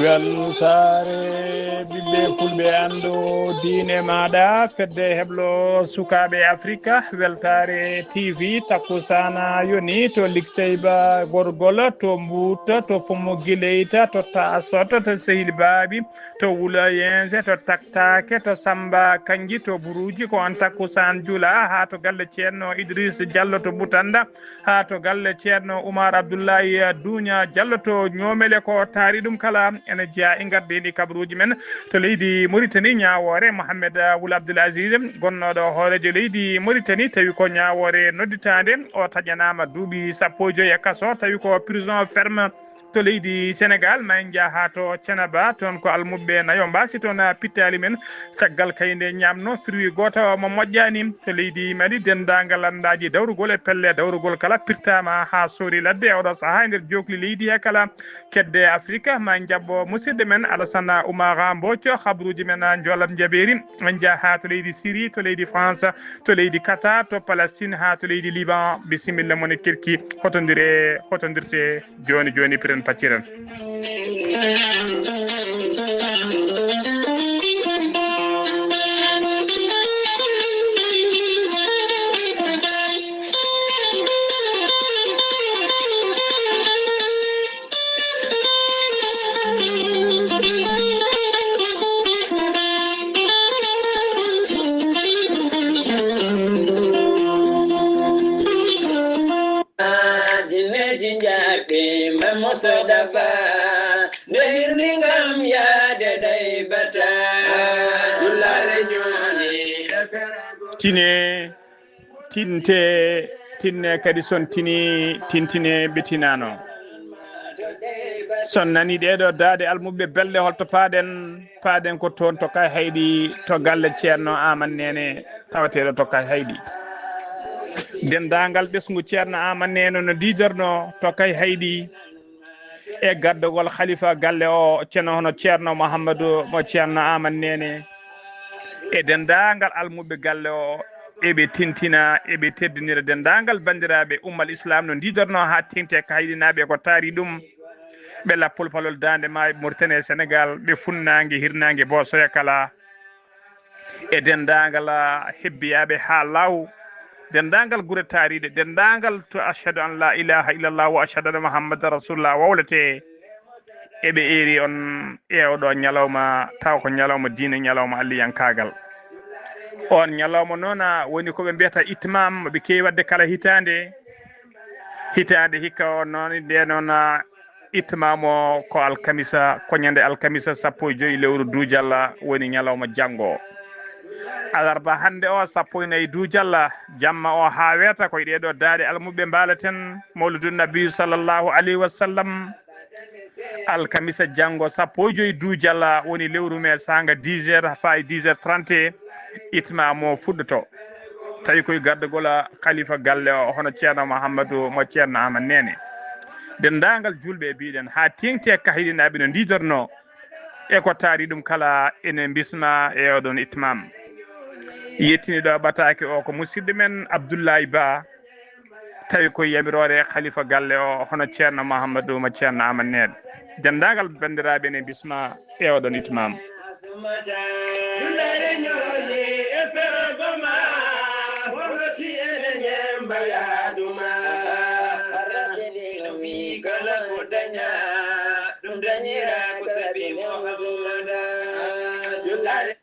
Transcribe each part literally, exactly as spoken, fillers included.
Weltaare ɓiɓɓe fulɓe, anndu diine maaɗa, fedde heblo sukaaɓe Afrika, weltaare T V, takkusaana yoni to Likseyba Gorgol, to Mbuuta, to Fumu Gileyta, to Taasot, to Sehil Baabi, to Wulayense, to Taktaake, to Samba Kanji, to Buruuji, ko on takkusaan jula, haa to galle Ceerno Idris Jallo to Butanda, haa to galle Ceerno Umar Abdullahi Duuña Jallo to Ñoomele, ko taari ɗum kala ene jeyaa e ngardiindi kabaruuji men to leydi Muritani, ñaawoore Mohammed Wul Abdul Aziz, gonnooɗo hooreejo leydi Muritani, tawi ko ñaawoore nodditaande, o taƴanaama duuɓi sappo e joy e kaso, tawi ko prison ferme to leydi Senegal, ma en njah haa to Thiénaba, toon ko almuɓɓe nayo mbaasi toon pittaali men. Caggal kay nde ñaamno firwi gooto mo moƴƴaani to leydi Mali, denndaangal lanndaaji dawrugol e pelle dawrugol kala pirtaama haa soori ladde e oɗo sahaa e nder jookli leydi he kala kedde Afrika. Ma en njaɓɓo musidɗo men Alassane Oumar Mbodj, habruuji men njoolat njabeeri. En njah haa to leydi Syrie, to leydi France, to leydi Qatar, to Palestine, haa to leydi Liban. Bisimilla mon e kirki, hotondire, hotondirte jooni jooni, piren pacciren. Jinneji njaɓɓe Mamo Sadaba, nde hirni ngam yaade ɗay bata. Dullaare ñoone e ferago. Tine, tinte, tinne kadi son tini, tintine ɓe tinano. Son nani ɗeɗo daaɗe almuɓɓe belɗe, holto paaɗen? Paaɗen ko toon to Kay Hayɗi, to galle Ceerno Aman Neene, tawateeɗo to Kay Hayɗi. Denndaangal ɓesngu Ceerno Aman Neene no diidorno to Kay Hayɗi, e gardagol khalifa galle o, ceerno hono Ceerno Mouhamadou mo Ceerno Aman Neene, e denndaangal almuɓɓe galle o, eɓe tintina, eɓe teddinira denndaangal banndiraaɓe ummal Islam no diidorno haa teeŋti e Kay Hayɗinaaɓe ko taari ɗum. Ɓe lappol palol daande maayo Mauritanie e Sénégal, ɓe funnaange, hirnaange, boosoya kala, e denndaangal, ah, hebbiyaaɓe haa law, denndaangal gure taariiɗe, denndaangal to ashhadu an la ilaha illallah wa ashhadu anna Muhammadan rasulullah wowletee, eɓe eeri on e oɗo ñalawma, taw ko ñalawma diine, ñalawma alliyankaagal. On ñalawma noon, ah, woni ko ɓe mbiyata itmam, ɓe keewi waɗde kala hitaande. Hitaande hikka on noon, nde noon, ah, itmam o ko alkamisa, ko ñande alkamisa sappo e joy lewru duujalla woni ñalawma janngo. Alarba hannde o sappo e nayi duujalla, jamma o haa weeta, ko e ɗeɗo daaɗe almuɓɓe mbaaleten, Mawlidun Nabi sallallahu alayhi wa sallam. Alkamisa janngo sappo e joy duujalla woni lewru me saanga dix heures faa e dix heures trente, itmam o fuɗɗoto. Tawi koye gardagol khalifa galle o, hono Ceerno Mouhamadou mo Ceerno Aman Neene. Denndaangal juulɓe e mbiɗen haa teeŋti e Kay Hayɗinaaɓe no ndiidorno e ko taari ɗum kala, ene mbisma e oɗon itmam. Yettiniiɗo ɓataake o ko musidɗo men Abdoulaye Ba, tawi ko yamiroore khalifa galle o, hono Ceerno Mouhamadou mo Ceerno Aman Neene. Denndaangal banndiraaɓe ene mbisma e oɗon itmam. Dullare ñoole e fergo ma, woloki ene ñemba yaadu ma. Kala ko daña, ɗum dañira ko sabi Muhammada. Dullare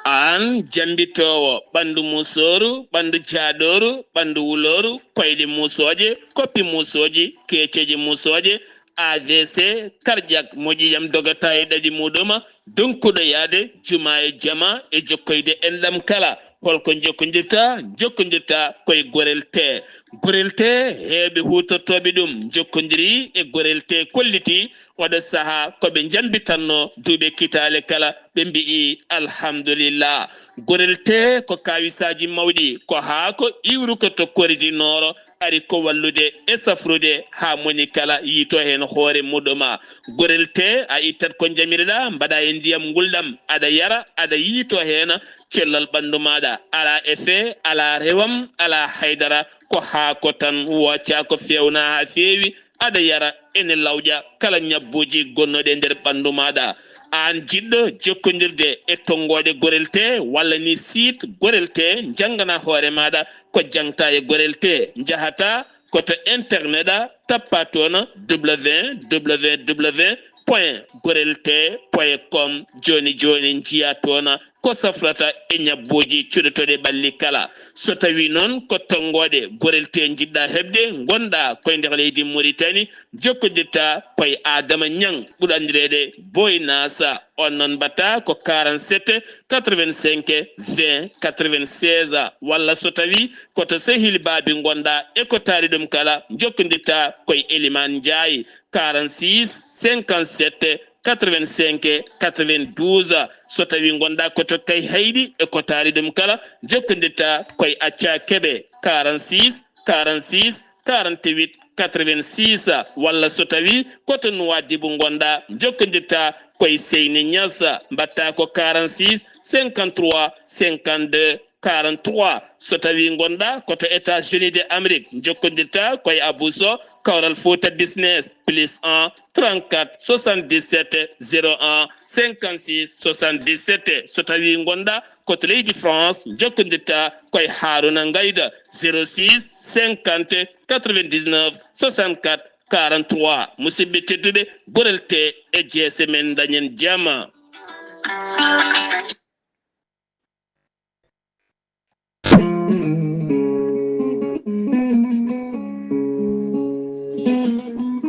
Aan jambitoowo, ɓanndu musooru, ɓanndu jaaɗooru, ɓanndu wulooru, koyɗe musooje, koppi musooji, keeceeje musooje, A V C, cardiaque, mo ƴiiƴam dogata e ɗaɗi muuɗum, donkuɗo yahde juma e jama e jokkoyde enɗam kala. Holko jokkondirta? Jokkondirta koye Gorel Tee. Gorel Tee, heewɓe huutortooɓe ɗum njokkondiri e Gorel Tee, kolliti oɗo sahaa ko ɓe njambitanno duuɓi kitaale kala, ɓe mbi'i alhamdulillah. Gorel Tee ko kaawisaaji mawɗi, ko haako iwruko to Kori du Nord, ari ko wallude e safrude haa moni kala yiito heen hoore muɗuma. Gorel tee a ittat ko njamireɗaa, mbaɗa e ndiyam ngulɗam, aɗa yara, aɗa yiito heen cellal ɓanndu maaɗa. Alaa effet, alaa rewam, alaa haydara, ko haako tan, wooca ko feewna haa feewi, aɗa yara, ene lawƴa kala ñabbuuji gonnooɗi e nder ɓanndu maaɗa. Aan jiɗɗo jokkondirde e tonngooɗe Gorel tee walla ni site Gorel tee, njanngana hoore maaɗa ko jaŋta e Gorel tee, njahata ko to internet a, tappa toon www point gorel tee point com. Jooni jooni njiya toon ko safrata e ñabbuuji cuɗotooɗi ɓalli kala. So tawii noon ko tonngooɗe Gorel tee njiɗɗa heɓde, ngonɗa koye nder leydi Muritani, jokkondirta koye Adama Ñaŋ, ɓurɗo anndireede Boy Nasa. On noon mbaɗta ko quarante-sept quatre-vingt-cinq vingt quatre-vingt-seize, walla so tawii ko to sehil Baabi ngonɗa e ko taari ɗum kala, jokkondirta koye Eliman Njaay, quarante-six cinquante-sept quatre-vingt-cinq quatre-vingt-douze. So tawii ngonɗa ko to Kayhayɗi e ko taari ɗum kala, jokkondirta koye Acca Kebe, quarante-six quarante-six quarante-huit quatre-vingt-six, walla so tawii ko to Nuwaadibu ngonɗa, jokkondirta koye Seyni Ñas, mbaɗta ko quarante-six cinquante-trois cinquante-deux quarante-trois. So tawii ngonɗa ko to États-Unis de Amérique, jokkondirta koye Abou Sow, Kawral Fouta Business, plus un trente-quatre soixante-dix-sept zéro un cinquante-six soixante-dix-sept. So tawii ngonɗa ko to leydi France, jokkondirta koye Haruna Ngayda, zéro six cinquante quatre-vingt-dix-neuf soixante-quatre quarante-trois. Musidɓe tedduɓe, Gorel tee e jeese men, dañen jam.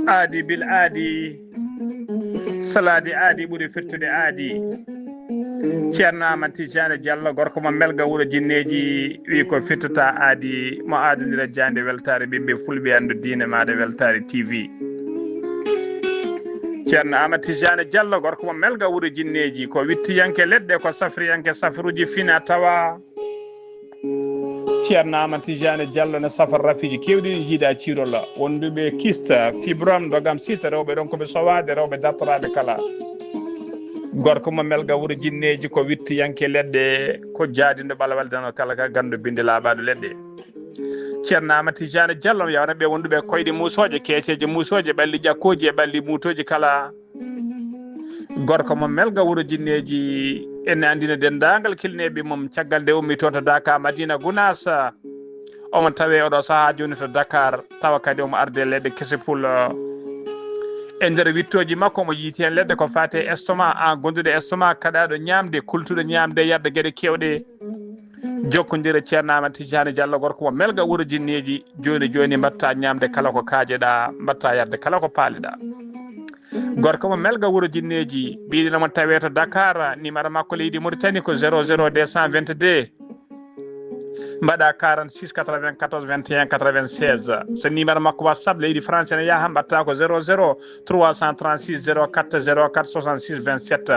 Aadi bil aadi, salaade aadi ɓuri firtude aadi. Ceerno Aman Tijjaani Jallo, gorko mo Melga wuro Jinneeji, wi ko firtata aadi, mo aadondira jaande weltaare ɓiɓɓe Fulɓe, anndu diine maaɗa Weltaare T V. Ceerno Aman Tijjaani Jallo, gorko mo Melga wuro Jinneeji, ko wittiyanke leɗɗe, ko safriyanke safruuji fina tawa. Ceerno Aman Tijjaani Jallo ne safra rafiiji keewɗi ɗi jiida ciirola. Wonduɓe kista, fibrom, dogam sita, rewɓe ɗon ko ɓe sowaade, rewɓe dartoraaɓe kala. Gorko mo Melga wuro Jinneeji, ko wittiyanke leɗɗe, ko jaadinɗo ɓalawal dano kala ka ganndo binde laaɓaɗo leɗɗe. Ceerno Aman Tijjaani Jallo yawna ɓe wonduɓe koyɗe muusooje, keeceeje muusooje, ɓalli ƴakkooji e ɓalli muutooji kala. Gorko mo Melga wuro Jinneeji, ene anndina denndaangal kilneeɓe mum caggal nde ummi toon to Daaka Madina Gunaas. Omo tawe oɗo sahaa jooni to Dakar, tawa kadi omo arde leɗɗe kese pul. E nder wittooji makko, omo yiyti heen leɗɗe ko faati e estomac, aan gonduɗo estomac, kaɗaaɗo ñaamde, kultuɗo ñaamde, yarde geɗe keewɗe. Jokkondire Ceerno Aman Tijjaani Jallo, gorko mo Melga wuro Jinneeji, jooni jooni mbaɗta ñaamde kala ko kaajeɗa, mbaɗta yarde kala ko paaleɗa. Gorko mo Melga wuro Jinneeji, ɓiɗino mo tawe to Dakar, numéro makko leydi Mauritanie ko zéro zéro deux cent vingt-deux. Mbaɗa quarante-six quatre-vingt-quatorze vingt et un quatre-vingt-seize. So numéro makko WhatsApp leydi France ne yaha, mbaɗta ko zéro zéro trois cent trente-six zéro quatre zéro quatre soixante-six vingt-sept.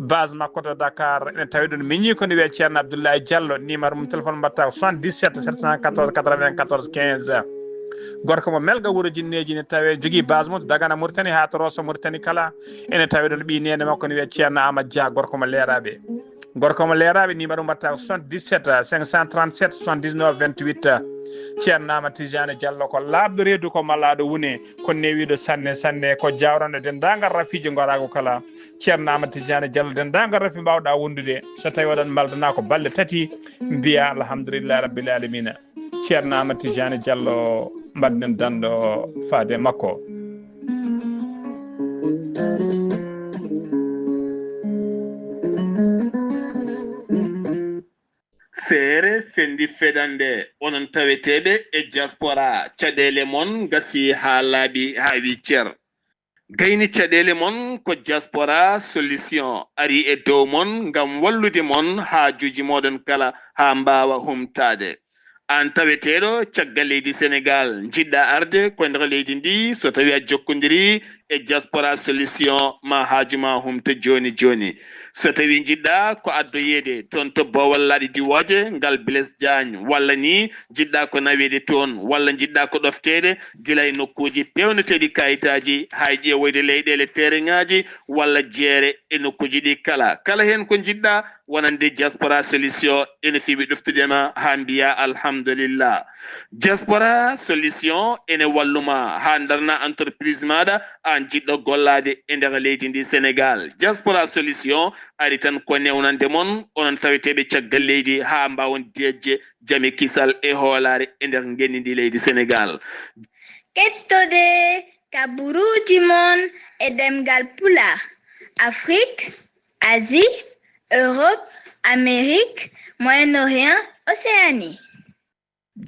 Base makko to Dakar, ene tawi ɗon miñi ko ne wiyee Ceerno Abdoulaye Diallo, numéro mum téléphone mbaɗta ko soixante-dix-sept sept cent quatorze quatre-vingt-quatorze quinze. Gorko mo Melga wuro Jinneeji ne tawe jogii base mum to Dagana Mauritanie haa to Rosso Mauritanie kala. Ene tawi ɗon ɓii neene makko ne wiyee Ceerno Amadou Dia, gorko mo Leeraaɓe. Gorko mo Leeraaɓe, numéro mbaɗta ko soixante-dix-sept cinq cent trente-sept soixante-dix-neuf vingt-huit. Ceerno Amadou Tijjaani Jallo ko laaɓɗo reedu, ko malaaɗo wune, ko newiiɗo sanne sanne, ko jawranɗo denndaangal rafiiji ngoraagu kala. Ceerno Amadou Tijjaani Jallo, denndaangal rafi mbaawɗa wondude, so tawii oɗon mbaldana ko balɗe tati, mbiya alhamdulillahi rabbil alamina. Ceerno Amadou Tijjaani Jallo, mbaɗden danɗo faade makko. Feere fenndi fedande, onon taweteeɓe e diaspora, caɗeele mon ngasi haa laaɓi, haa wi cer. Gayni caɗeele mon ko Diaspora Solution ari e dow mon ngam wallude mon haajuuji mooɗon kala haa mbaawa humtaade. Aan taweteeɗo caggal leydi Senegaal, njiɗɗa arde ko nder leydi ndi, so tawii a jokkondirii e Diaspora Solution, ma haaju ma humto jooni jooni. So tawii njiɗɗaa ko addoyeede toon to Boowal Laaɗe Diwooje, ngal Blaise Diagne, walla ni njiɗɗaa ko naweede toon, walla njiɗɗaa ko ɗofteede gila e nokkuuji peewneteeɗi kayitaaji, haa e ƴeewoyde leyɗeele tereŋaaji, walla jeere e nokkuuji ɗi kala. Kala heen ko njiɗɗaa wonande Diaspora Solution, ene fiɓi ɗoftude ma haa mbiyaa alhamdulillah. Diaspora Solution ene wallu ma haa ndarna entreprise maaɗa, aan jiɗɗo gollaade e nder leydi ndi Senegaal. Diaspora Solution ari tan ko newnande mon, onon taweteeɓe caggal leydi, haa mbaawon deeƴde jam e kisal e hoolaare e nder ngenndi ndi leydi Senegaal. Kettode kaburuuji mon e ɗemngal Pulaar, Afrique, Asie, Europe, Amérique, Moyen-Orient, Océanie.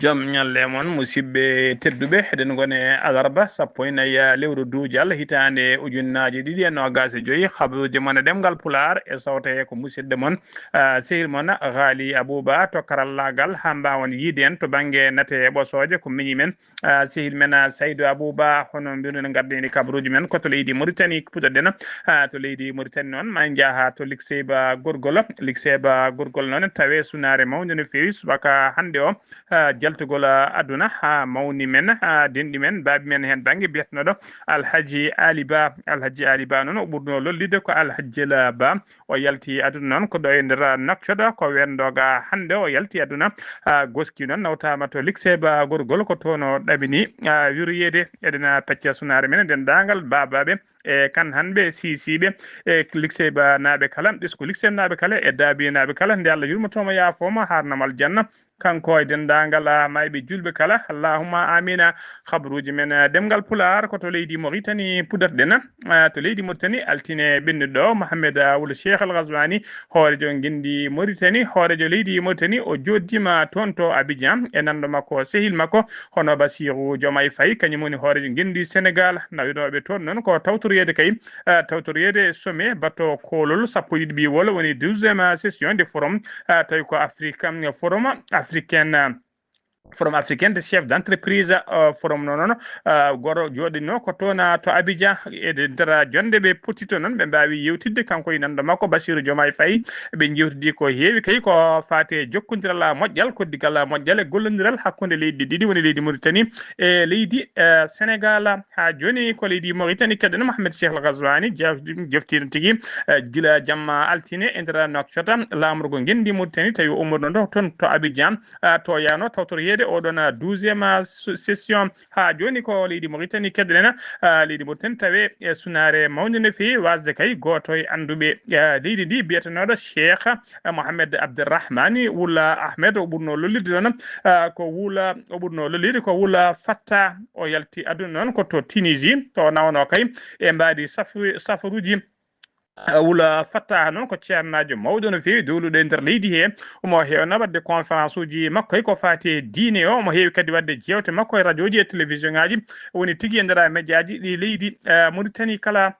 Jam ñalle mon, musidɓe tedduɓe, eɗen ngoni e alarba sappo e nayi lewru duujal hitaande ujunnaaji ɗiɗi e noogaas e joy. Habaruuji mon e ɗemngal Pulaar e sawte ko musidɗo mon, ah, sehil mon Ghali Abouba to karallaagal, haa mbaawon yiide en to bannge nate e ɓosooje ko miñi men. Ah, sehil men, ah, Saydou Abouba, hono mbiruɗen, gardini kabaruuji men ko to leydi Mauritanie puɗɗoɗen. Ah, to leydi Mauritanie noon, ma en njaha to Likseyba Gorgol. Likseyba Gorgol noon tawe sunaare mawnde no feewi subaka hannde o. Ah, jaltugol, ah, aduna haa mawni men, ah, denɗi men, baabi men heen bannge biyeteɗo Alhaji Ali Ba. Alhaji Ali Ba noon o ɓurno lollirde ko Alhaji Jela Ba. O yalti aduna noon ko ɗo e nder Nouakchott, ko weendoga hannde o yalti aduna. Ah, goski noon nawtaama to Likseyba Gorgol, ko toon o ɗaɓɓi, ah, yuryeede. Eɗen, ah, pecca sunaare men e denndaangal baabaaɓe e kan hanɓe siisiiɓe e Likseyba naaɓe kala, ɓesngu Likseyba naaɓe kala e Daabi naaɓe kala, nde Allah yurmotooma yaafooma haarnama aljanna. Kanko e denndaangal, ah, maayɓe juulɓe kala, allahumma amina. Habaruuji men, ah, ɗemngal Pulaar ko to leydi Mauritanie puɗɗoɗen. Ah, to leydi Mauritanie, altine ɓennuɗo, Mohamed, ah, wul Cheikh Al Ghazouani, hooreejo ngenndi Mauritanie, hooreejo leydi Mauritanie, o jooɗdiima toon to Abidjan e nanndo makko, sehil makko, hono Bassirou Diomaye Faye, kañum woni hooreejo ngenndi Senegaal. Nawinooɓe toon noon ko tawtoreede kay, ah, tawtoreede sommet bato koolol sappo e ɗiɗi ɓiwol, woni douzième session de forum, ah, tawi ko Afrique, forum africaine, ah, forum africain de chef d'entreprise, ah, forum noon, noon, ah, gooto jooɗinoo ko toon, ah, to Abidjan, e nder jonnde ɓe poti toon noon, ɓe mbaawi yewtidde kanko e nanndo makko Bassirou Diomaye Faye. Ɓe njewtidi ko heewi kay ko faati e jokkondiral moƴƴal, koddigal moƴƴal e gollondiral hakkunde leydi ɗiɗi, woni leydi Mauritanie e leydi, eh, Senegaal. Haa jooni ko leydi Mauritanie keɗen Mohamed Cheikh Al Ghazouani, jef-, jeftiino tigi, eh, gila jamma altine e nder Nouakchott, laamorgo ngenndi Mauritanie, tawi o ummorno ɗo toon to Abidjan, ah, to yaano tawtoreede oɗon, ah, douzième, ah, su-, session. Haa jooni ko leydi Mauritanie keɗen, ah, leydi Mauritanie tawe e sunaare mawnde no feewi, waasde kay gooto e annduɓe, ah, leydi ndi biyetenooɗo Cheikh, ah, Mohamed Abderrahmani wul Ahmed, o ɓurno lollirde noon, ah, ko wul, o ɓurno lollirde ko wul Fatta. O yalti aduna noon ko to Tunisie, to nawno kay e mbaadi safu-, safaruuji. Ah, wul Fatta noon ko ceernaajo mawɗo no feewi dowluɗo e nder leydi he. Omo heewna waɗde conférence uji makko e ko faati e diine o. Omo heewi kadi waɗde jeewte makko e rajooji e télévision ŋaaji. Woni tigi e nder média ji ɗi leydi, ah, Mauritanie kala.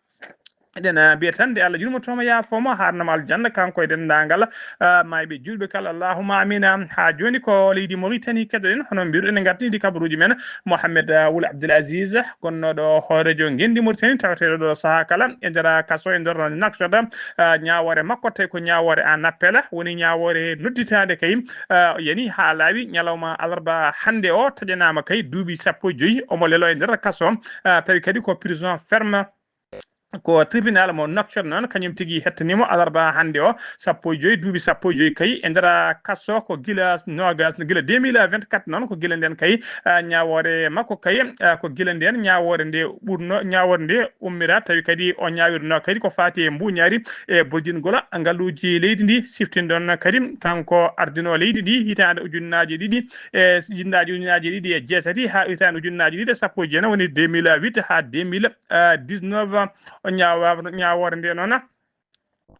Eɗen, ah, mbiya tan nde Allah yurmotooma yaafooma haarnama aljanna kanko e denndaangal, ah, maayɓe juulɓe kala, allahumma amina. Haa jooni ko leydi Mauritanie keɗoɗen, hono mbiruɗen, en ngartini kabaruuji men. Mohamed, ah, wul Abdoul Aziz, gonnooɗo hooreejo ngenndi Mauritanie, taweteeɗo ɗo sahaa kala e nder kaso e nder Nouakchott, ah, ñaawoore makko tawi ko ñaawoore en appel, woni ñaawoore nodditaande kay, ah, yani haa laaɓi ñalawma alarba hannde o, taƴanaama kay duuɓi sappo e joyi, omo leloo e nder kaso, ah, tawi kadi ko prison ferme. Ko tribunal mo Nouakchott noon, kañum tigi hettanii mo alarba hannde o, sappo e joyi, duuɓi sappo e joyi kay e nder kaso, ko gila noogas, gila deux mille vingt-quatre noon, ko gila ndeen kay, ah, ñaawoore makko kay, ah, ko gila ndeen ñaawoore nde ɓurno, ñaawoore nde ummira, tawi kadi o ñaawirno kadi ko faati e mbuuñaari e burjingol ngaluuji leydi ndi, siftinɗon kadi kanko ardinoo leydi ndi hitaande ujunnaaji ɗiɗi e ujunnaaji, ujunnaaji ɗiɗi e jeetati haa hitaande ujunnaaji ɗiɗi e sappo e jeenayi, woni deux mille huit haa deux mille dix-neuf. O ñaawa-, ñaawoore nde noon,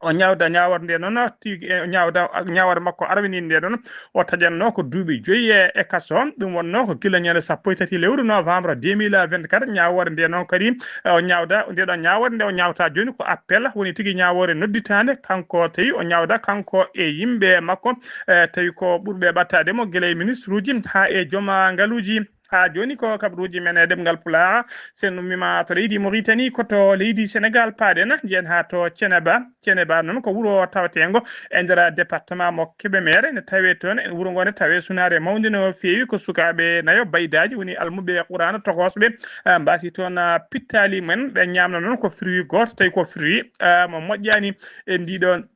o ñaawda ñaawoore nde noon, tigi, e, o ñaawda ñaawoore makko arwiniinde nde noon, o taƴatnoo ko duuɓi joyi e, e kaso. Ɗum wonnoo ko gila ñande sappo e tati lewru novembre deux mille vingt-quatre. Ñaawoore nde noon kadi, e, o ñaawda, nde ɗo ñaawoore nde o ñaawta jooni ko appel, woni tigi ñaawoore nodditaande, kanko tawi o ñaawda kanko e yimɓe makko, e, tawi ko ɓurɓe ɓattaade mo gila e ministre uji haa e joom ngaluuji. Haa jooni ko kabaruuji men e ɗemngal Pulaar. So en ummiima to leydi Mauritanie, ko to leydi Senegaal paaɗen, njiyen haa to Ceneba. Ceneba noon ko wuro taweteengo e nder département mo Kébémer. Ne tawee toon, wuro ngo ne tawee sunaare mawnde no feewi, ko sukaaɓe nayo baydaaji woni almuɓe Quraana tokosɓe, ah, mbaasi toon, ah, pittaali men, ɓe ñaamna noon ko fruit gooto, tawi ko fruit, ah, mo moƴƴaani e ndiɗoon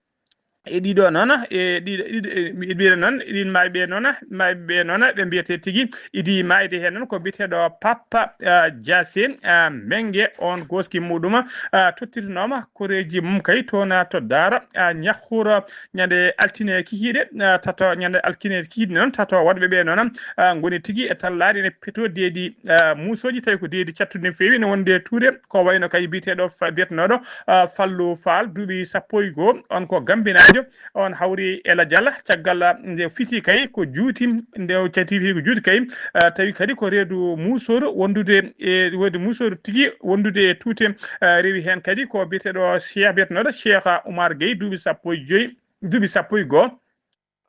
e ɗiɗo noon, e ɗiɗo, ɗiɗo, e ɗiɗo noon, ɗin maayɓe noon, maayɓe noon, ɓe mbiyetee tigi idi maayde heen noon ko biyeteeɗo Papa, ah, Diassé, ah, Menge, on gooski muɗum, ah, tottirnooma koreeji mum kay toon, ah, to Daara, ah, Ñakkuura, ñande altine kikiiɗe, ah, tato, ñande altine kikiiɗe noon, tato waɗɓe ɓe noon, ah, ngoni tigi e tallaade ene peto deedi, ah, muusooji, tawi ko deedi cattuɗi no feewi, ene wonde tuude, ko wayno kay biyeteeɗo fa-, biyetenooɗo, ah, Fallu Faal, duuɓi sappo e goo, on ko Gambinaajo, on hawri e Lajal, caggal, ah, nde fiti kay ko juuti, nde o cati fii ko juuti kay, ah, tawi kadi ko reedu muusooru wondude e, reedu muusooru tigi wondude e tuute, ah, rewi heen kadi ko biyeteeɗo Cheikh, biyetenooɗo Cheikh Oumar Gueye, duuɓi sappo e joyi, duuɓi sappo e goo.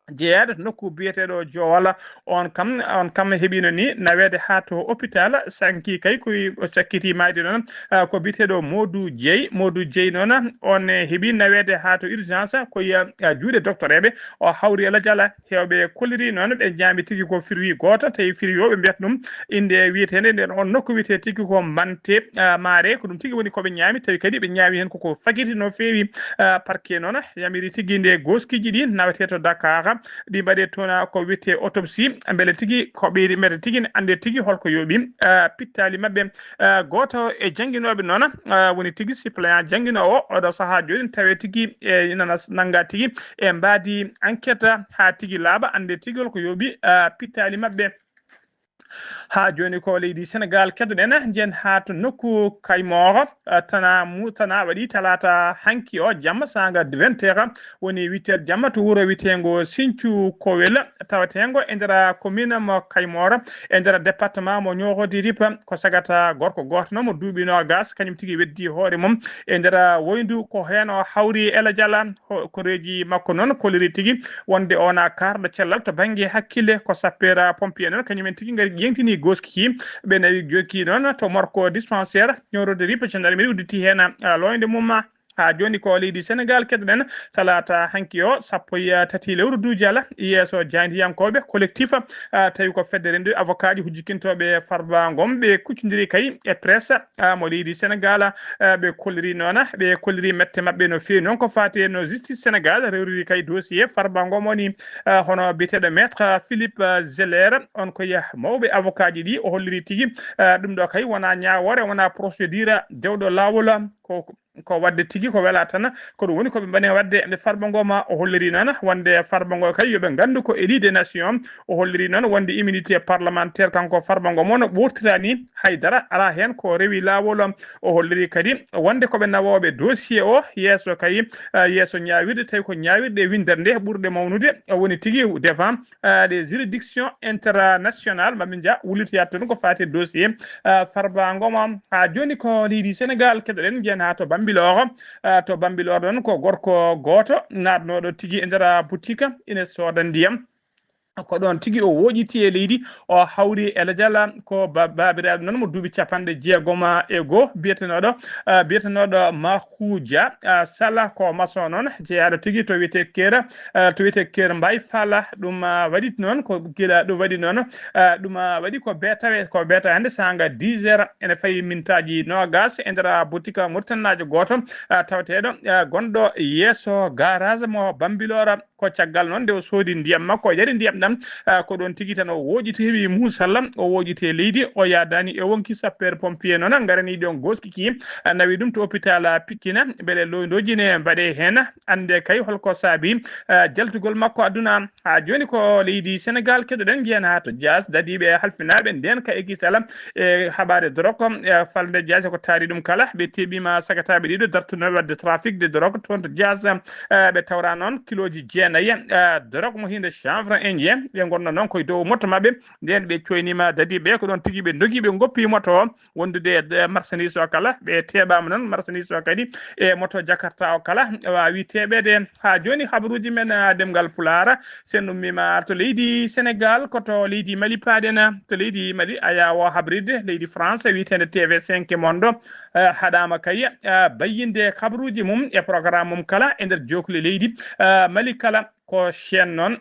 Jeeyaaɗo to nokku biyeteeɗo Joowal, on kam, on kam heɓiino ni naweede haa to hôpital, sanki kay ko o sakkiti maayde noon, ah, ko biyeteeɗo Modou Dieye. Modou Dieye noon, on, eh, heɓi naweede haa to urgence, ko e, ah, juuɗe doktoreeɓe. O hawri e Lajal, heewɓe kolliri noon, ɓe ñaami tigi ko fruit gooto, tawi fruit o ɓe mbiyata ɗum innde wiyeteende nden on nokku wiyetee tigi ko Mbante, ah, Maare, ko ɗum tigi woni ko ɓe ñaami, tawi kadi ɓe ñaami heen koko fagiti no feewi, ah, parquet noon yamiri tigi nde gooskiiji ɗi nawetee to Dakar, ɗi mbaɗee toon ko wiyetee autopsie, mbele tigi ko ɓeydi, mbele tigi ne anndee tigi holko yooɓi, ah, pittaali maɓɓe. Ah, gooto e jannginooɓe noon, ah, woni tigi suppléant jannginoowo oɗo sahaa jooni, tawee tigi e nana s-, nanngaa tigi e mbaadi enquête haa tigi laaɓa, anndee tigi holko yooɓi, ah, pittaali maɓɓe. Haa jooni ko leydi Senegaal keɗoɗen, njiyen haa to nokku Kaymooro, ah, tana mu-, tana waɗi talaata hanki o jamma saanga vingt heures, woni huit heures jamma to wuro wiyeteengo Sinthiou Kowel, taweteengo e nder commune mo Kaymooro, e nder département mo Nioro du Rip, ko sagata gorko gooto noon mo duuɓi noogas, kañum tigi weddi hoore mum e nder woyndu, ko heen o hawri e Lajal. Ho-, koreeji makko noon kolliri tigi wonde o wona kaarɗo cellal to bannge hakkille, ko sapeur pompier noon, kañum en tigi ngari ƴeeŋtini gooski ki, ɓe nawi jokki noon to morko dispensaire, Nioro du Rip, gendarmerie udditi heen, ah, loonde mum. Haa jooni ko leydi Senegaal keɗoɗen, talaata hanki o, sappo e tati lewru Duujala, yeeso jaayndiyankooɓe collectif, ah, tawi ko fedde renndu avocat ji hujjikintooɓe Farba Ngom, ɓe kuccondiri kay e presse, ah, mo leydi Senegaal, ah, ɓe kolliri noon, ɓe kolliri mette maɓɓe no feewi noon ko faati e no justice Senegaal rewriri kay dossier Farba Ngom woni, ah, hono biyeteeɗo maître Philippe, ah, Zeller, on ko yah mawɓe avocat ji ɗi o holliri tigi, ah, ɗum ɗo kay wona ñaawoore, wona procédure dewɗo laawol, ko ko waɗde tigi ko wela tan, ko ɗum woni ko ɓe mbani waɗde nde Farba Ngom o holliri noon, wonde Farba Ngom kay yo ɓe nganndu ko élu des nations, o holliri noon wonde immunité parlementaire kanko Farba Ngom o no ɓurtirani hay dara, alaa heen ko rewi laawol. O holliri kadi wonde ko ɓe nawooɓe dossier o yeeso kay, eh, yeeso ñaawirde, tawi ko ñaawirɗe winndere nde ɓurɗe mawnude, o woni tigi devant, eh, des juridictions internationales, maɓe nja wullitoya toon ko faati e dossier, eh, Farba Ngom. Haa jooni ko leydi Senegaal keɗoɗen, njiyen haa to Bambilor. Ah, to Bambilor noon ko gorko gooto naatnooɗo tigi e nder boutique ina sooda ndiyam. Ko ɗoon tigi o wooƴiti e leydi, o hawri e Lajal, ko ba-, baabiraaɗo noon mo duuɓi capanɗe jeegom e goo, biyetenooɗo, ah, biyetenooɗo Mahuja, ah, Sala, ko maçon noon, jeyaaɗo tigi to wiyetee Keer, ah, to wiyetee Keer Mbay Fala. Ɗum, ah, waɗi noon ko gila ɗum waɗi noon, ah, ɗum, ah, waɗi ko beetawe, ko beeta hannde saanga dix heures, ene fayi mintaaji noogas e nder boutique Mauritanienaajo gooto, ah, taweteeɗo, ah, gonɗo yeeso garage mo Bambilor. Ko caggal noon nde o soodi ndiyam makko, o yari ndiyam ɗam, ah, ko ɗoon tigi tan o wooƴi to heɓi muusalla, o wooƴi to e leydi, o yaadaani e wonki sapeur pompier noon, ngarani ɗon gooski ki, ah, nawi ɗum to hôpital Pikine, mbele loyndooji ne mbaɗe heen, annde kay holko saabi, ah, jaltugol makko aduna. Haa jooni ko leydi Senegaal keɗoɗen, njiyen haa to Dias, dadiiɓe halfinaaɓe ndeen ka e kisal e haɓaade dorog, e falnde Dias e ko taari ɗum kala, ɓe teɓiima sagataaɓe ɗiɗo dartunooɓe waɗde trafic de drogue toon to Dias, e ɓe tawra noon kilooji jeegom nayi, eh, drogue mo hinde chanvre indien. Ɓe ngonno noon koye dow moto maɓɓe. Nden ɓe coynima dadi ɓe ko ɗon tigi ɓe dogi ɓe goppi moto o wondude e, eh, marchandise o kala. Ɓe teɓama noon marchandise o kadi e moto Jakarta o kala. Wa witeɓe de ha joni habaruji men, ah, demgal Pulaar. Sen ummima to leydi Sénégal, ko to leydi Mali paɗen. To leydi Mali, a yawo habride leydi France, witende T V cinq Mondo, eh, haɗama kay, eh, bayyinde kabaruji mum e programme mum kala e nder jokli leydi, eh, Mali kala. Ko chaîne noon,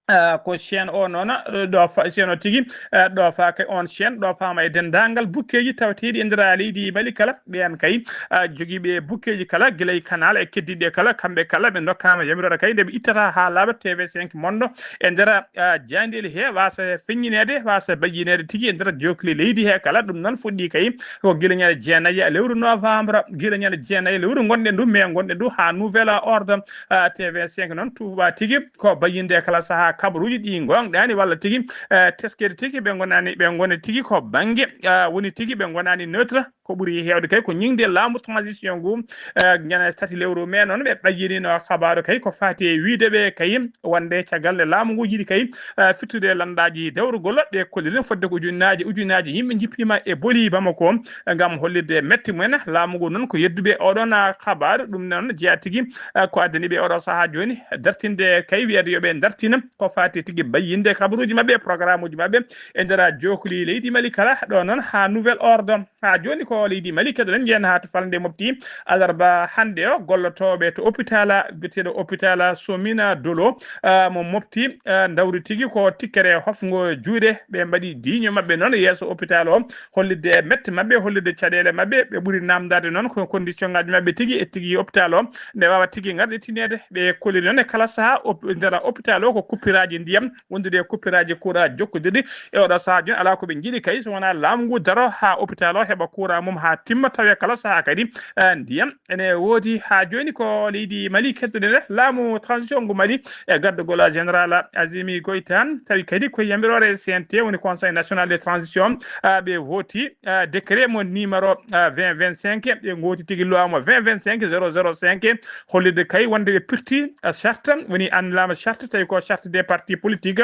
eh, ko chaîne o noon, eh, ɗo fa-, chaîne o tigi, eh, ɗo fa kay on chaîne, ɗo fama e dendagal bukkeji tawteɗi e nder leydi Mali kala. Ɓen kay, ah, jogiiɓe bukkeeji kala, gila e canal e keddiiɗe kala, kamɓe kala ɓe ndokkama yamiroore kay nde ɓe ittata ha laaɓa T V cinq Mondo e nder, ah, jaayndeeli he, wasa feññineede, wasa bayyineede tigi e nder jokli leydi he kala. Ɗum noon fuɗɗi kay ko gila ñande jeenayi lewru novembre, gila ñande jeenayi lewru ngonɗen ndu, mai ngonɗen ndu, ha nouvel ordre, ah, T V cinq noon tuuba tigi ko bayyinde kala saha kabaruuji ɗi gonɗaani walla tigi, eh, teskeede tigi ɓe ngonani, ɓe ngoni tigi ko bannge, ah, woni tigi ɓe ngonani neutre. Ko ɓuri heewde kay ko ñiŋde laamu transition ngu, eh, ñande tati lewru mai noon ɓe ɓayyinino kabaaru kay ko faati e wiide ɓe kay wonde caggal nde laamu ngu yiɗi kay, eh, fittude lanndaaji dawrugol ɓe kolliri fodde ko ujunnaaji, ujunnaaji yimɓe njippima e boli Bamako ngam hollirde metti mumen. Laamu ngu noon ko yedduɓe oɗon, ah, kabaaru. Ɗum noon jeyaa tigi, eh, ko addani ɓe oɗo sahaa jooni dartinde kay wiyeede yo ɓe dartina ko faati tigi bayyinde kabaruuji maɓɓe e programme uji maɓɓe e nder jokli leydi Mali kala. Ɗo noon ha nouvel ordre. Ha joni ko leydi Mali keɗoɗen, njeyen ha to falnde mofti alarba hande o. Gollotoɓe to hôpital, biyeteɗo hôpital Somina Dolo, ah, mo mofti, ah, dawri tigi ko tikkere hofgo juuɗe. Ɓe mbaɗi diño maɓɓe noon yeeso hôpital o, hollitde mette maɓɓe, hollitde caɗele maɓɓe. Ɓe ɓuri namdade noon ko condition ngaji maɓɓe tigi e tigi hôpital o nde wawa tigi ngarɗe tinede. Ɓe kolliri noon e kala saha op-, nder hôpital o ko kuppiraji ndiyam wondude e kuppiraaji courant jokkodirɗi. E oɗo sahaa jooni, alaa ko ɓe njiɗi kay so wonaa laamu ngu daro haa hôpital o heɓa courant mum haa timma, tawi kala sahaa kadi, eh, ndiyam ene woodi. Haa jooni ko leydi Mali keddoɗen, laamu transition ngu Mali e gaddagol général Azimi Goïta, tawi kadi ko yamiroore C N T, woni Conseil National de Transition, ah, ɓe vooti, ah, décret mo numéro, ah, vingt vingt-cinq, ɓe ngooti tigi loi mo vingt vingt-cinq zéro zéro cinq, hollirde kay wonde ɓe pirti, ah, charte, woni anndaama charte, tawi ko charte des partis politiques,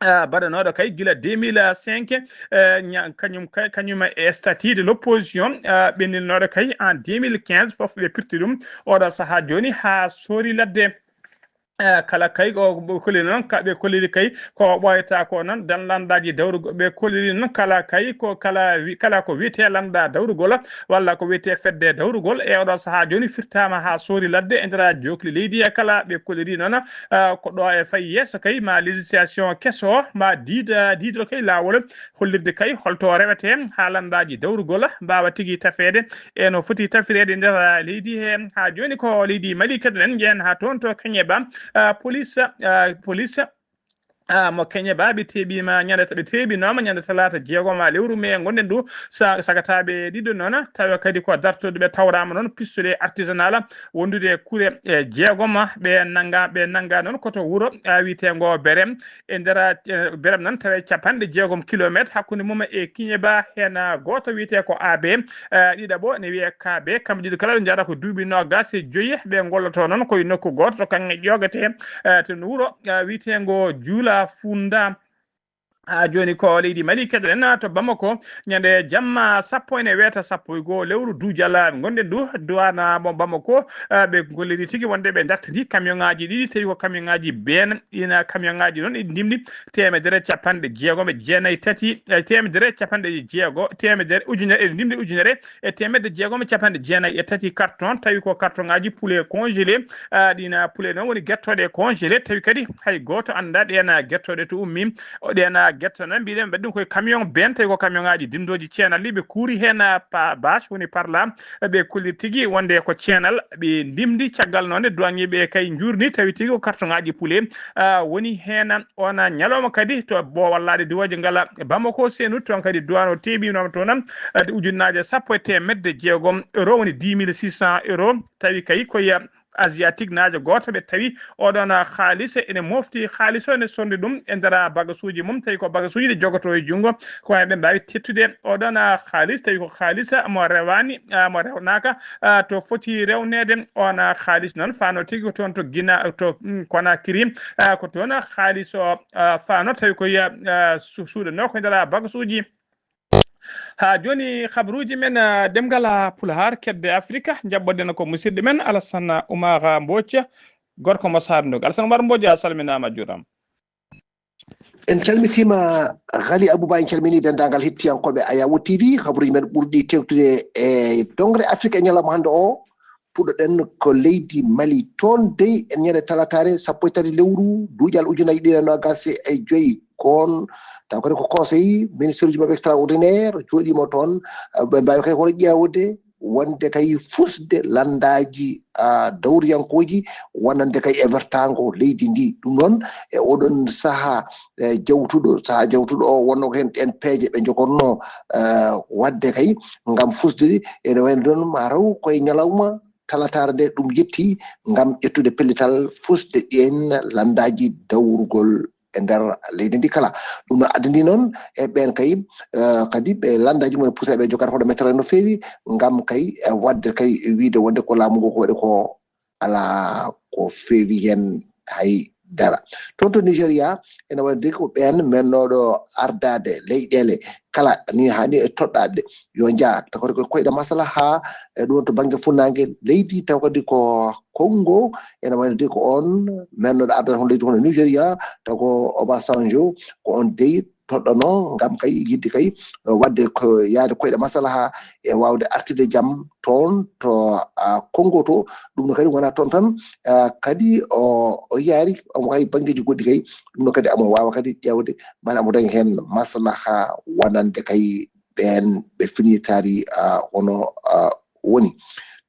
ah, baɗanooɗo kay gila deux mille cinq, eh, ña-, kañum kay, kañum e statut de l'opposition, ah, ɓenninooɗo kay en deux mille quinze, fof ɓe pirti ɗum. Oɗo sahaa jooni haa soori ladde. Eh, kala kay ko, ko kolliri noon, ka-, ɓe kolliri kay ko ɓooyata ko noon, dan lanndaaji dawrugol, ɓe kolliri noon kala kay ko kala wi-, kala ko wiyetee lannda dawrugol walla ko wiyetee fedde dawrugol. E oɗo sahaa jooni firtaama haa soori ladde e nder jookli leydi e kala. Ɓe kolliri noon, ah, ko ɗo e fayi yeeso kay ma législation keso ma diida, diido kay laawol hollirde kay holto rewete haa lanndaaji dawrugol mbaawa tigi tafeede e no foti tafireede nder leydi he. Haa jooni ko leydi Mali keɗoɗen, njeyen haa toon to Keñeba, ah, police, ah, police, ah, mo Keñeba ɓe teeɓiima ñande, ɓe teeɓinooma ñande talaata jeegom lewru mai ngonɗen ɗo. Sa-, sagataaɓe ɗiɗo noon, tawa kadi ko dartooɓe ɓe tawraama noon pistolet artisanal wondude e kure, e, jeegom, ɓe nannga, ɓe nannga noon ko to wuro, ah, wiyeteengo Berem. E nder, eh, Berem noon tawi capanɗe jeegom kilometre hakkunde mum e Kiñeba, heen, ah, gooto wiyetee ko A B, eh, ɗiɗaɓo ne wiyee K B, kamɓe ɗiɗo kala ɓe njahata ko duuɓi noogaas e joyi, ɓe ngolloto noon koye nokku gooto to kaŋŋe ƴoogete, eh, to wuro, eh, wiyeteengo Juula Funda. Haa jooni ko leydi Mali keɗoɗen to Bamako, ñande jamma sappo ene weeta sappo e goo lewru duujal ngonɗen ndu, duwana mo Bamako, eh, ɓe golliri tigi wonde ɓe dartidi camion ŋaaji ɗiɗi, tawi ko camion ŋaaji been. Ina camion ŋaaji noon ɗi ndimɗi teemedere capanɗe jeegom e jeenayi tati, eh, teemedere capanɗe jeego, teemedere, ujunere, e ndimɗi ujunere e teemedde jeegom e capanɗe jeenayi e tati carton, tawi ko carton ŋaaji poulet congelé. Ah, ɗina poulet noon woni guertooɗe congelé, tawi kadi hay gooto anndaa ɗeen guertooɗe to ummi. O ɗeen guertooɗe noon mbiɗen mbaɗi ɗum koye camion been, tawi ko camion ŋaaji dimdooji ceenal ɗi ɓe kuuri heen, ah, pa-, bâche woni parla. Ɓe kolli tigi wonde ko ceenal ɓe ndimdi. Caggal noon nde douanier ɓe kay njuurni, tawi tigi ko carton ŋaaji poulet, ah, woni heen. Oon ñalawma kadi to Boowallaade diwooje ngala Bamako, Senu, toon kadi duwano teeɓinooma toon, eh, ujunnaaje sappo e teemedde jeegom euro, woni dix mille six cents euro. Tawi kay ko ya asiatique naajo gooto, ɓe tawi oɗon, ah, haalis ene mofti, haalis o ene sordi ɗum e nder, ah, bagasuuji mum, tawi ko bagasuuji ɗi jogoto e junngo, ko ɓe mbaawi teettude oɗon, ah, haalis, tawi ko haalis mo rewaani, ah, mo rewnaaka, ah, to foti rewneede. On, ah, haalis noon fano tigi ko toon to Gina, to, mm, Conakry, ah, ko toon, ah, haalis o, ah, fano tawi ko, ah, su-, suuɗanoo ko e nder, ah, bagasuuji. Haa jooni, habaruuji men, ah, ɗemngal, ah, Pulaar, Kedde Afrika, njaɓɓoɗen ko musidɗo men Alassane Oumar Mbodj, gorko mo Saarnduga. Alassane Oumar Mbodj, a salminaama, a juuraama. En calmitiima, Ghali Abouba, en calminii denndaangal hettiyankooɓe Ayawo T V. Habaruuji men ɓurɗi teeŋtude e doŋre Afrika e ñalawma hannde o, puɗɗoɗen ko leydi Mali. Toon dey, en ñande talataare sappo e tati lewru duuƴal ujunaaji ɗiɗi e noogaas e joy, ko on, taw kadi ko conseil ministre uji maɓɓe extraordinaire jooɗiima toon, ɓe mbaawi kay hoto ƴeewde wonde kay fusde lanndaaji, ah, dawriyankooji wonande kay e wertaango leydi ndi. Ɗum noon, e oɗon sahaa, e jawtuɗo, sahaa jawtuɗo o, wonno ko heen ɗeen peeje ɓe njogorno, eh, waɗde kay ngam fusde ɗi. Ene wayno ɗoon, ma taw koye ñalawma talataare nde ɗum yetti ngam ƴettude pellital fusde ɗeen lanndaaji dawrugol e nder leydi ndi kala. Ɗum no addani noon e ɓeen kay, eh, kadi ɓe lanndaaji mum e pusa ɓe jogata hoto mettere no feewi ngam kay, eh, waɗde kay wiide wonde ko laamu ngu ko waɗi ko alaa ko feewi heen hay dara. Toon to Nigéria, ene waɗi de ko ɓeen mennooɗo ardaade leyɗeele kala ni hani e toɗɗaaɓe yo njaa, taw kadi ko koyɗe maslaha e ɗum to bannge funnaange leydi, taw kadi ko Congo, ene wayno de ko on mennooɗo ardaade hono leydi hono Nigéria, taw ko Obasanjo, ko on dey toɗɗano ngam kay yiɗde kay, eh, waɗde ko yaade koyɗe maslaha e waawde artirde jam toon to, ah, Congo to. Ɗum no kadi wonaa toon tan, ah, kadi o, o yaari omo wawi banngeeji goɗɗi kay. Ɗum no kadi amo waawa kadi ƴeewde, maanaam omo dañi heen maslaha wonande kay ɓeen ɓe finitaari, ah, hono, ah, woni.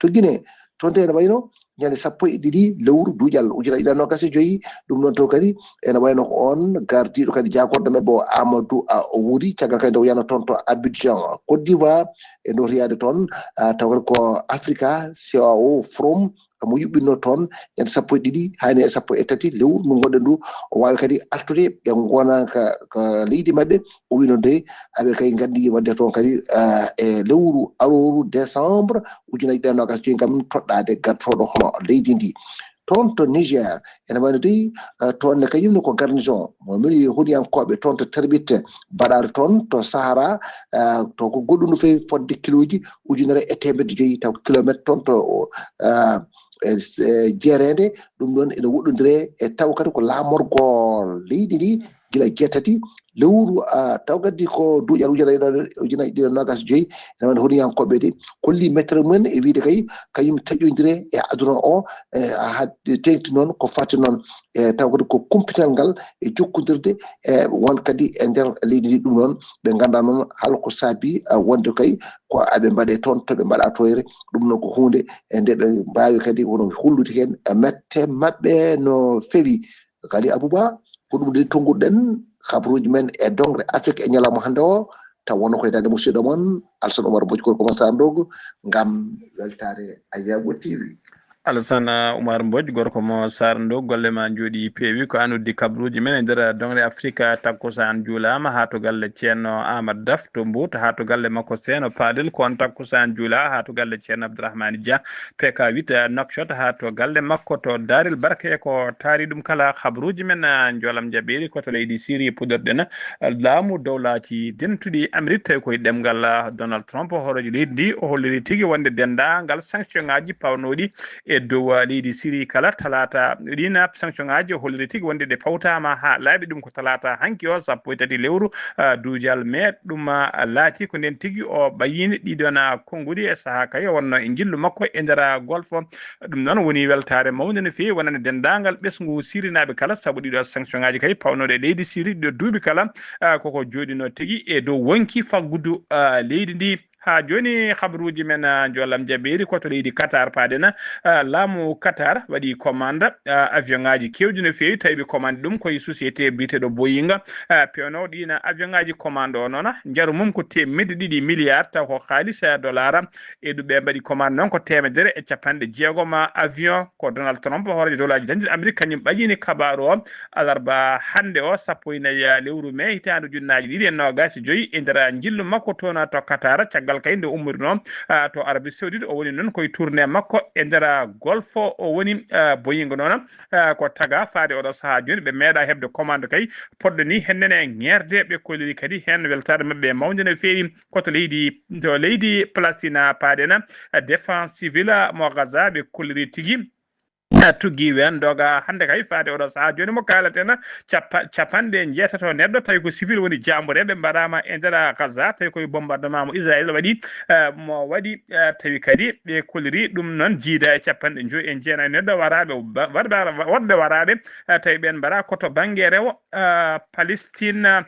To Guinée, toon de ene wayno ñande sappo e ɗiɗi lewru duuƴal ujunaaji ɗiɗi e noogaas e joy, ɗum noon to kadi ene wayno ko on gardiiɗo kadi jaagorɗo maɓɓe o Amadou, ah, o wuuri caggal kadi nde o yano toon to Abidjan, Côte d'Ivoire, e ndotoyaade toon, ah, taw kadi ko Africa C A O Forum, mo yuɓɓinno toon ñande sappo e ɗiɗi, hani e sappo e tati lewru ndu ngonɗen ndu, o waawi kadi artude ɓe ngona ka, ka leydi maɓɓe. O wino de, aɓe kay nganndi waɗde toon kadi, ah, e lewru arooru décembre ujunaaji ɗiɗi e noogaas joy ngam toɗɗaade gartooɗo hono leydi ndi. Toon to Niger, ene wayno dey, ah, toon ne kañum ne ko garnison, mo mini huniyankooɓe toon to Terbit, mbaɗaade toon to Sahara, ah, to ko goɗɗum no feewi fodde kilooji ujunere e teemedde joyi, taw ko kilomètre toon to, ah, e s-, e jeereende, ɗum ɗoon ene woɗɗondire e taw kadi ko laamorgol leydi ndi gila jeetati lewru, ah, taw kadi ko duuƴal ujunaaji ɗiɗi, ujunaaji ɗiɗi e noogaas joyi, ene wayno huniyankooɓe de kolli mettere mumen e wiyde kay kañum taƴondire e aduna o, e haa teeŋti noon ko fati noon e taw kadi ko kumpital ngal e jokkondirde e won kadi e nder leydi ndi. Ɗum noon ɓe nganndaa noon hol ko saabi, ah, wonde kay ko aɓe mbaɗe toon to ɓe mbaɗa toyre. Ɗum noon ko huunde e nde ɓe mbaawi kadi wono hollude heen mette maɓɓe no feewi. Ghali Abouba, ko ɗum de tonnguɗen habaruuji men e doŋre Afrik e ñalawma hannde o, taw wonno koye daande musidɗo mon Alassane Oumar Mbodj, gorko mo Saarnduga, ngam weltaare Ayawo T V. Alassane Oumar Mbodj, gorko mo Saarnduga, golle ma njooɗi peewi. Ko an uddi kabaruuji men e nder doŋre Afrika. Takkusaan juulaama haa to galle Ceerno Aamadu Daf to Mbuut, haa to galle makko Seeno Paadel, ko on takkusaan juulaa haa to galle Ceerno Abdourahmane Dia, P K huit, eh, Nouakchott, haa to galle makko to Daarel Barka. E ko taari ɗum kala, habaruuji men, eh, njoolam njaɓeeri ko to leydi Siri puɗɗorɗen. Laamu Dowlaaji Dentuɗi Amerik, tawi koye ɗemngal, ah, Donald Trump, hooroojo leydi ndi, o holliri tigi wonde denndaangal sanction ŋaaji pawnooɗi e dow, ah, leydi Siri kala talaata. Ɗiin, ah, sanction ŋaaji o holliri tigi wonde ɗe pawtaama haa laaɓi. Ɗum ko talaata hanki o, sappo e tati lewru, ah, duujal mee. Ɗum, ah, laati ko ndeen tigi o ɓayyini ɗiɗon, ah, konnguɗi e sahaa kay o wonno e njillu makko e nder, ah, golfo. Ɗum noon woni weltaare mawnde no feewi wonande denndaangal ɓesngu Sirinaaɓe kala, sabu ɗiɗo sanction ŋaaji kay pawnooɗe e leydi Siri ɗiɗo duuɓi kala, ah, koko jooɗino tigi e dow wonki faggudu, ah, leydi ndi. Haa jooni, habruuji men, ah, njollam jabeeri ko to leydi Qatar paaden. Ah, laamu Qatar waɗi commande, ah, avion ŋaaji keewɗi no feewi, tawi ɓe commande ɗum koye société biyeteeɗo Boeing. Ah, pewnoowo ɗiin avion ŋaaji commande o noon, njaru mum ko teemedde ɗiɗi milliard, taw ko haalis, ah, dollar. E ɗum ɓe mbaɗi commande noon ko teemedere e capanɗe jeegom avion. Ko Donald Trump, hooreejo dowlaaji dañɗi Amerik, kañum ɓajini kabaaru o alarba hannde o, sappo e nayi lewru mee, hitaande ujunnaaji ɗiɗi e noogaas e joyi, e nder njillu makko toon to Qatar, caggal kay nde ummorino, ah, to Arabie Saoudite. O woni noon koye tournée makko e nder Golfe o woni, ah, Boeing noon, ah, ko taga faade oɗo sahaa jooni. Ɓe meeɗa heɓde commande kay poɗɗo ni heen nene ŋeerde. Ɓe kolliri kadi heen weltaare maɓɓe mawnde no feewi. Ko to leydi, to leydi Palestine paaden, ah, défense civile mo Gaza ɓe kolliri tigi. Ah, tuggi wen doga hannde kay faade oɗo sahaa jooni mo kaalaten, cappa-, capanɗe njeetato neɗɗo tawi ko civil woni jaambureeɓe mbaɗaama e nder Gaza, tawi koye bombardement mo Israël waɗi, ah, mo waɗi, ah, tawi kadi ɓe kolliri ɗum noon jiida e capanɗe joyi e jeenayi neɗɗo waraaɓe, ba-, warɓe, woɗɓe waraaɓe, ah, tawi ɓeen mbaɗa ko to bannge rewo, ah, Palestine,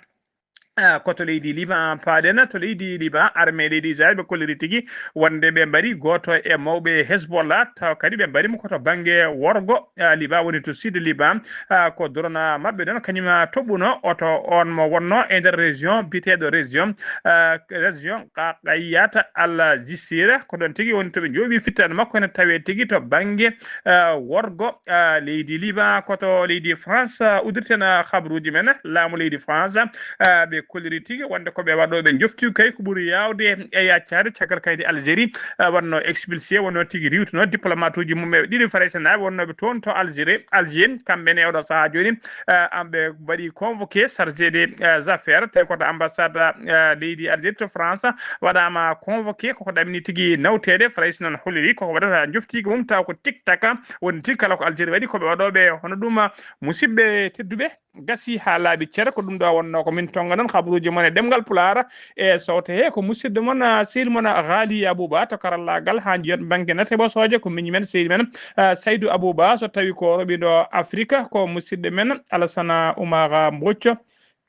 ah, ko to leydi Liban paaɗen, to leydi Liban, armée leydi Israël ɓe kolliri tigi wonde ɓe mbari gooto e mawɓe Hezbollah, taw kadi ɓe mbari mo ko to bannge worgo, ah, Liban, woni to sud Liban, ah, ko drone maɓɓe ɗon kañum, ah, toɓɓuno oto on mo wonno e nder région biyeteeɗo région, ah, région Qaqayyat al Jisira, ko ɗon tigi woni to ɓe njooɓi fittaandu makko ene tawee tigi to bannge, ah, worgo, ah, leydi Liban. Ko to leydi France, ah, uddirten, ah, habruuji men. Laamu leydi France, ah, ɓe kolliri tigi wonde ko ɓe waɗooɓe njofti kay ko ɓuri yaawde e yaccaade caggal kaydi Algérie, ah, wonno expulsé, wonno tigi riiwtuno diplomate uji mum e ɗiɗi Faraysenaaɓe wonnooɓe toon to Algérie, Alger, kamɓe ne oɗo sahaa jooni, ah, am ɓe mbaɗi convoqué chargé des, ah, affaires, tawi ko to ambassade, ah, leydi Algérie to France waɗaama convoqué, koko ɗamini tigi nawteede. Farayse noon holliri koko waɗata njoftigi mum, taw ko tik tak woni tigi kala ko Algérie waɗi, ko ɓe waɗooɓe hono ɗum. Musidɓe tedduɓe, gasi haa laaɓi cere, ko ɗum ɗo wonno ko min tonga noon habruuji mon e ɗemngal Pulaar e sowte he. Ko musidɗo mon, ah, sehil mon, ah, Ghali Abouba to karallaagal, haa njiyon bannge nate ɓosooje, ko miñi men, sehil men, ah, Saydou Abouba, so tawi ko roɓiɗo Afrique, ko musidɗo men Alassane Oumara Mbocco.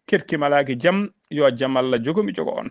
Keɗki malaaki jam, yo jam Allah jogo mi jogo on.